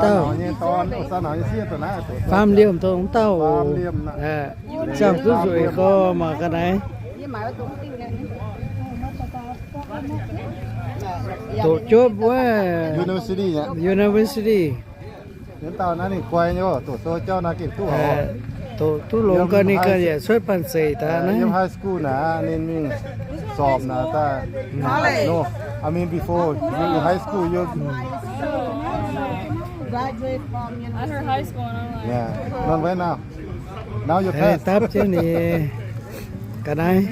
Dauh, faam liemh dongh dauh. Ziangh duqv nzueic gorx mangc ga'naaiv. Doqc jopv wuov university. Dauh naaiv ninh guai nyei, doqc sou jauv naaiv gengh duqv oc. Doqc duqv longx gau ninh ganh yaac cuotv banh zeic daaih naaiv. Yiem high school naaiv ninh mingh สอบ naaic daaih. No, I mean before you high school you Graduate from university. Yeah, not right now. Now you pass. Dapv jienv ninh ga'naaiv,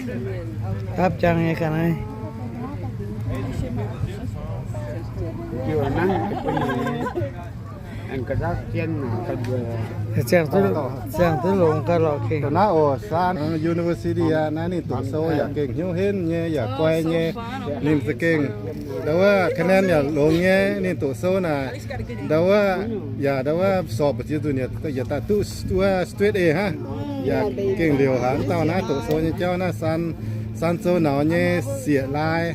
dapv jangx nyei ga'naaiv. Ziangh duqv longx gau lorqc gengh. Naaiv oc, San university aqv, naaiv ninh doqc sou yaac gengh hnyouv henv nyei, yaac guai nyei. Ninh za'gengh ndau wuov คะแนน yaac longx nyei, ninh doqc sou naaic. Ndau wuov yaac ndau wuov สอบ ba'ziex nzunc yaac daaih duqv wuov straight A hnangv. Yaac gengh liouc haic. Dauh naaiv doqc sou nyei jauv naaiv San, San Sou Nauz nyei sieqv-lai.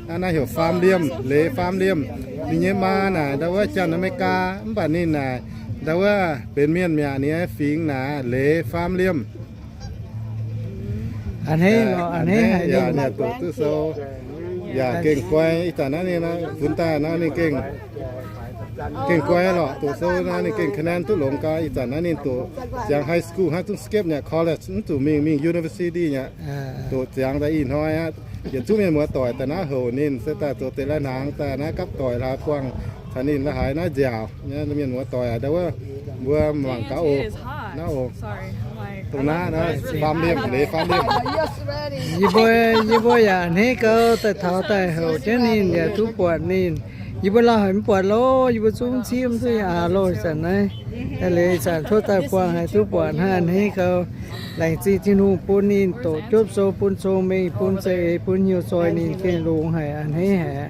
Naaiv naaiv heuc Faam Liemh, Leiz Faam Liemh. Ninh nyei maa naaic ndau wuov janx Aa^me^li^gaa, mv baac ninh naaic ndau wuov benx mienh mi'aqv, ninh nyei fingx naaic Leiz Faam Liemh. A'hneiv, a'hneiv haic ninh doqc duqv sou. Yaac gengh guai, ih zanc naaiv ninh funx daaih nor ninh gengh, gengh guai lorqc. Doqc sou naaiv ninh gengh คะแนน duqv longx gau. Ih zanc naaiv ninh doqc ziangx high school hnangv, zungv skip nyei college, mv zuqc mingh, mingh university nyei. Doqc ziangx daaih ih hnoi aqv, yietc zungv mienh muoz-doic daaih naaiv houc ninh se daaih zoux deix lai-hnaangx daaih naaiv gapv doic hlaax buangh caux ninh la'haaix naaiv nziaauc. Mienh muoz-doic aac, ndau wuov mbuo mangc gaax oc. Naaiv oc. Dongh naaiv, naaiv Faam Liemh, Leiz Faam Liemh. Yie mbuo, yie mbuo yaac a'hneiv gau daaih taux daaih houc jienv ninh yaac duqv buatc ninh. Yie mbuo lauh haic mv buatc loh, yie mbuo zungv cimv duqv aqv loh ih zanc naaiv. Leiz ih zanc tov daaih buangh haih duqv buatc hnangv, a'hneiv gau. Laengz zingh Tin-Hungh bun ninh doqc jopv sou, bun cong-mengh, bun za'eix, bun hnyouv zoih ninh gengh longx haic, a'hneiv haic.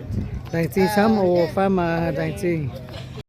Laengz zingh camv oc, fai maah, laengz zingh.